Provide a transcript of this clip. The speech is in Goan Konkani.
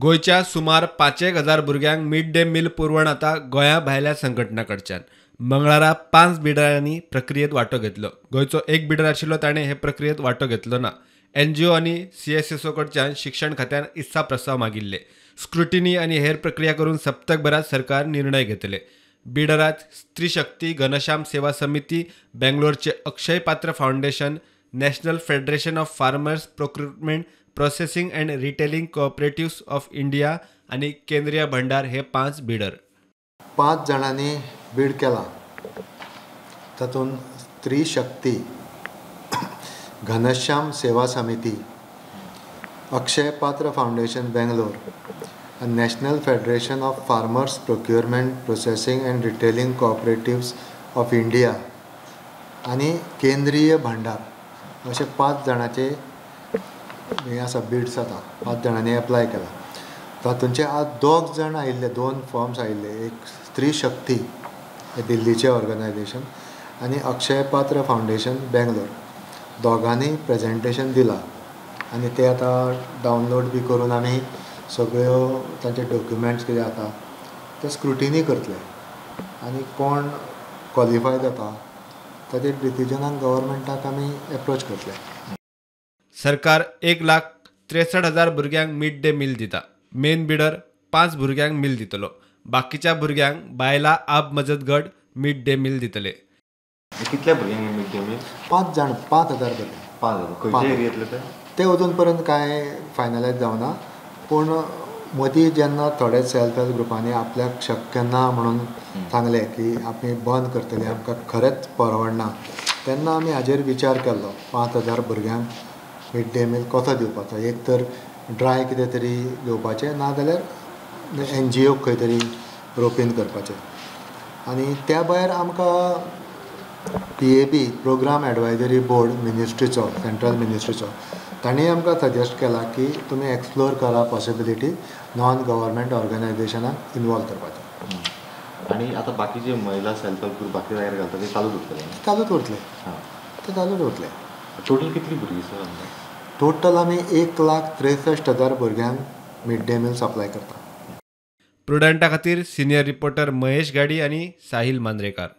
गोंयच्या सुमार 5,000 भुरग्यांक मिड डे मील पुरवण आतां गोंया भायल्या संघटना कडच्यान. मंगळारा 5 बिडरांनी प्रक्रियेत वांटो घेतलो. गोंयचो एक बिडर आशिल्लो ताणें हे प्रक्रियेत वांटो घेतलो ना. एनजीओ आनी सीएसएसओ कडच्यान शिक्षण खात्यान इत्सा प्रस्ताव मागिल्ले. स्क्रुटिनी आनी हेर प्रक्रिया करून सप्तकभरात सरकार निर्णय घेतले. बिडरात स्त्री शक्ती घनश्याम सेवा समिती, बेंगलोरचे Akshaya Patra foundation, national federation of farmers procurement processing and retailing cooperatives of India आनी केंद्रीय भंडार हे 5 बिडर. 5 जाणांनी बीड केला. तातूंत स्त्री शक्ती, घनश्याम सेवा समिती, अक्षय पात्र फावंडेशन बेंगलोर आनी national federation of farmers procurement processing and retailing cooperatives of India आनी केंद्रीय भंडार अशे 5 जाणांचे हें आसा, बिड्स आसा. 5 जाणांनी एप्लाय केला. तातूंचे आज 2 जाण आयिल्ले, 2 फॉर्म्स आयिल्ले. एक स्त्री शक्ती हे दिल्लीचें ऑर्गनायजेशन आनी अक्षय पात्र फावंडेशन बेंगलोर. दोगांनी प्रेजेंटेशन दिलां आनी ते आतां डावनलोड बी करून आमी सगळ्यो तांचे डॉक्युमेंट्स कितें आसा ते स्क्रुटिनी करतले आनी कोण क्वॉलिफाय जाता ताचेर डिसिजनाक गव्हर्मेंटाक आमी एप्रोच करतले. सरकार 1,63,000 भुरग्यांक मिड डे मील दिता. मेन बिडर 5 भुरग्यांक मील दितलो. बाकीच्या भुरग्यांक बायला आप मजत गट मिड डे मील दितले. कितल्या भुरग्यांक मिड डे मील? 5 जाण, 5,000 भुरगे. 5,000 खंयच्या एरियेंतले ते? ते अजून पर्यंत कांय फायनलायज जावना, पूण मदीं जेन्ना थोडे सेल्फ हेल्प ग्रुपांनी आपल्याक शक्य ना म्हणून सांगलें की आमी बंद करतले, आमकां खरेंच परवडना, तेन्ना आमी हाजेर विचार केल्लो 5,000 भुरग्यांक मिड डे मील कसो दिवपाचो. एक तर ड्राय कितें तरी घेवपाचें, ना जाल्यार एनजीओक खंय तरी रोपीन करपाचें. आनी त्या भायर आमकां पीएबी प्रोग्राम एडवायजरी बोर्ड मिनिस्ट्रीचो, सेंट्रल मिनिस्ट्रीचो, तांणी आमकां सजेस्ट केला की तुमी एक्सप्लोर करा पॉसिबिलिटी नॉन गव्हर्मेंट ऑर्गनायजेशनाक इनवॉल्व करपाचें. आनी आतां बाकीचे महिला सेल्फ हेल्प ग्रुप बाकी जाग्यार घालता ते चालूच उरतले? चालूच उरतले, ते चालूच उरतले. टोटल कितली भुरगीं सर? टोटल आमी 1,63,000 भुरग्यांक मिड डे मील सप्लाय करता. प्रुडंटा खातीर सिनियर रिपोर्टर महेश गाडी आनी साहिल मांद्रेकार.